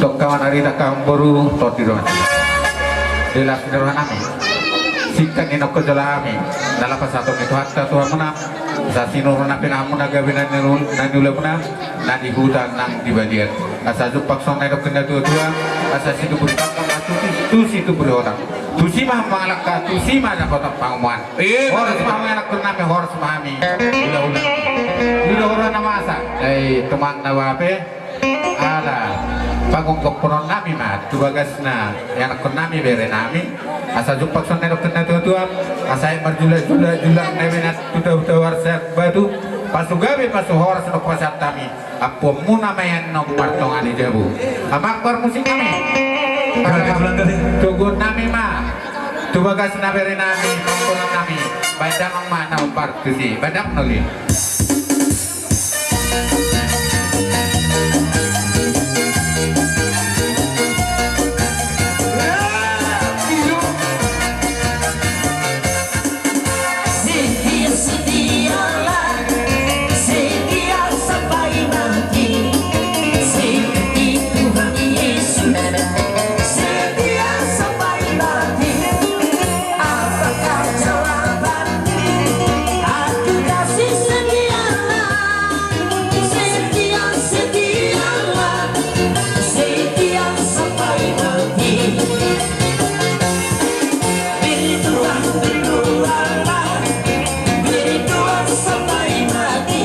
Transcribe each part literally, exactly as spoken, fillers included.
Tongka manarita kaum boru, tondi do. Di las ni roha nami, singkat ni nongko jala hami, na lapas hatop ni Tuhanta tu hamuna, asa sinur na pinahamuna gabe na niul-, na niulamuna, na di huta nang di balian. Asa jumpang songon na nidok ni na tua-tua, asa situbu ni pangkam na tusi, tusi tubu ni horong. Tusi ma mangalangka, tusi ma dapotan pangomoan. Horas ma hami anakkon nami, horas ma hami. Hula-hula. Hula-hula na masa. Eh, teman na bape. Ala pangongkophonon nami ma tu bagasna, anakkon nami, bere nami. Asa jumpang songon na nidok ni na tua-tua. Asa aek marjulak-julak, julak na binahen tu tau-tau arsak batu. Pasu gabe, pasu horas do pasahat hami. Ampuonmuna ma i annon martonga ni jabu. Amang parmusik nami. Toguon nami ma tu bagasna, bere nami, pangkonon nami. Baen damang ma na hombar tusi. Baen damang na uli. Setia, setialah, setia sampai mati. Seperti Tuhan Yesus, setia sampai mati. Apakah jawabanmu? Aku kasih setialah, setia, setialah, setia sampai mati. Berdoa, berdoalah, berdoa sampai mati.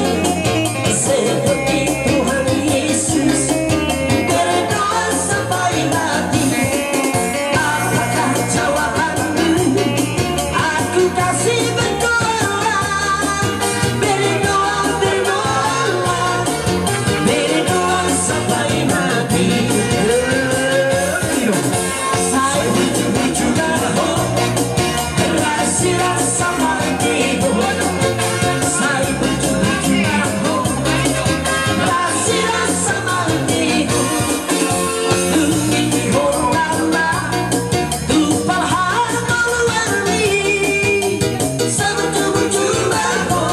Seperti Tuhan Yesus, berdoa sampai mati. Apakah jawabanmu? Aku kasih berdoalah, berdoa, berdoalah, berdoa sampai mati. Sai buju-buju na ho, rasi rasa mati ho. Sai buju-buju na ho, rasi rasa mati ho. Dung i ho rap ma tu parhata luar ni. Sai buju-buju na ho,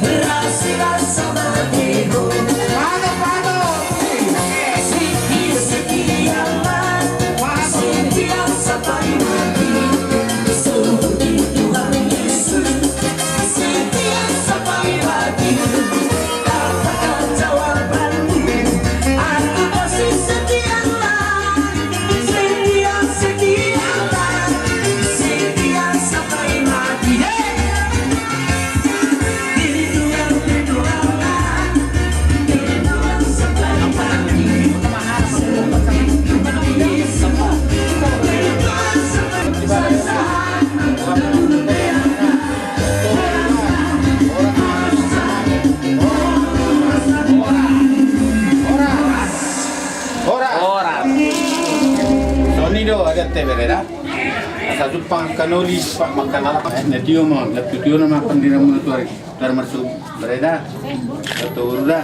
rasi rasa mati ho. Pano, pano. Setia, setia ma, setia sampai mati. Seperti Tuhan Yesus, setia sampai mati. Apakah jawabanmu? Aku kasih setialah, setia, setialah, setia sampai mati. Hei! Horas. Horas. Songon i do ate, bere da. Asa jumpang angka na uli, jumpang ma angka na lapas. Na tio ma, na tio na ma pandiramuna tu ari. Tar marsu, bere da. Tar tu boru da.